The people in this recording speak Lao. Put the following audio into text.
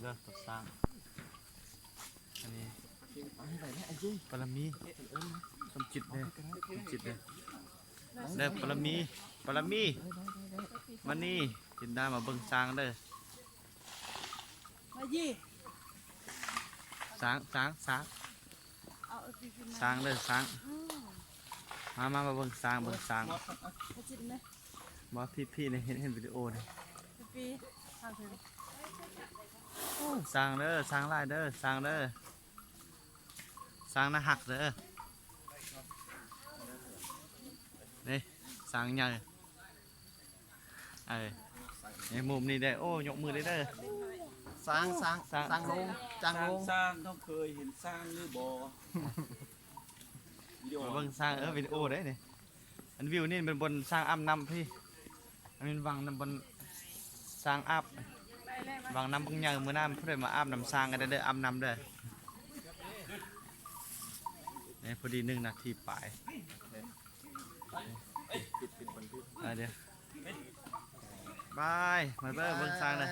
ເດີກັບຊ້າງ. ອັນນີ້ບາລະມີສົມຈິດເດີ ສົມຈິດເດີ ເດີບາລະມີ ບາລະມີ ມານີ້ ຈິນດາມາເບິ່ງຊ້າງເດີ ມາຢີ ຊ້າງ ຊ້າງ ຊ້າງ ເອົາ ຊ້າງເດີ ຊ້າງ ອືມ ມາ ມາ ມາເບິ່ງຊ້າງ ເບິ່ງຊ້າງ ມາຈິນເດີ ບໍ່ ພີ່ໆ ນີ້ເຫັນ ເຫັນວິດີໂອນີ້ ພີ່ໆ ເອົາເຖິງ ໂອ້ ຊ້າງເດີ ຊ້າງຫຼາຍເດີ ຊ້າງເດີ ຊ້າງໜ້າຮັກເດີ ນີ້ ຊ້າງໃຫຍ່ ເອີ ໃນມຸມນີ້ເດີ ໂອ້ ຍົກມືເລີຍເດີ ຊ້າງ ຊ້າງ ຊ້າງ ຊ້າງໂລງ ຊ້າງໂລງ ຊ້າງ ຕ້ອງເຄີຍເຫັນຊ້າງຫຼືບໍ່? ມາເບິ່ງຊ້າງ ເອີ ວິດີໂອເດ້ນີ້ ອັນວິວນີ້ແມ່ນບ່ອນຊ້າງອາບນ້ຳພີ້ ອັນນີ້ວັງນຳບ່ອນຊ້າງອາບ ວັງນ້ຳບັກໃຫຍ່ ມື້ໜ້າຜູ້ໃດມາອາບນ້ຳຊ້າງກໍໄດ້ເດີ ອາບນ້ຳເດີ ນີ້ພໍດີໜຶ່ງນາທີປາຍ ໄປເດີ ບາຍ ມາເດີ ເບິ່ງຊ້າງເດີ.